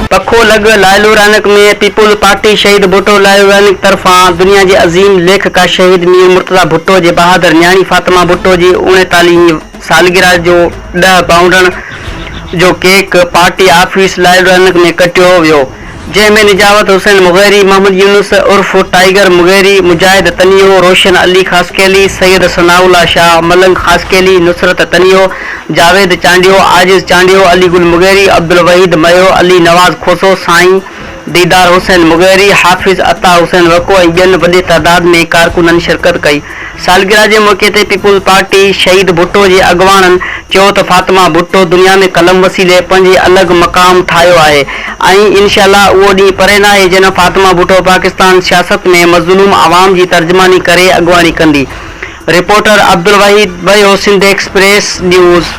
پکو لڳ لائلو رانڪ ۾ peoples party شهيد ڀٽو لائلو رانڪ طرفان دنيا جي عظيم ليکڪا شهيد مير مرتضيٰ ڀٽو جي بهادر نياڻي فاطمه ڀٽو جي اوڻيتاليهين سالگرهه جو ڏهه پائونڊن جو ڪيڪ پارٽي آفيس لائلو رانڪ ۾ ڪٽيو ويو. جنهن ۾ نجاوت حسين مغيري، محمد يونس عرف ٽائيگر مغيري، مجاهد تنيو، روشن علي خاصخيلي، سيد ثناء الله شاهه، ملنگ خاصخيلي، نصرت تنيو، جاويد چانڊيو، عاجز چانڊيو، علي گل مغيري، عبدالوحيد ميو، علي نواز کوسو، سائين ديدار حسين مغيري، حافظ عطا حسين وڪو ۽ ٻين وڏي تعداد ۾ ڪارڪنن شرڪت ڪئي. سالگرهه جي موقعي تي پيپلز پارٽي شهيد ڀٽو جي اڳواڻن چيو ته فاطمه ڀٽو دنيا ۾ قلم وسيلي پنهنجي الڳ مقام ٺاهيو آهي ۽ انشاء الله اهو ڏينهن پري ناهي جڏهن فاطمه ڀٽو پاڪستان سياست ۾ مظلوم عوام جي ترجماني ڪري اڳواڻي ڪندي. Reporter Abdul Waheed Bhayo Sindh express news.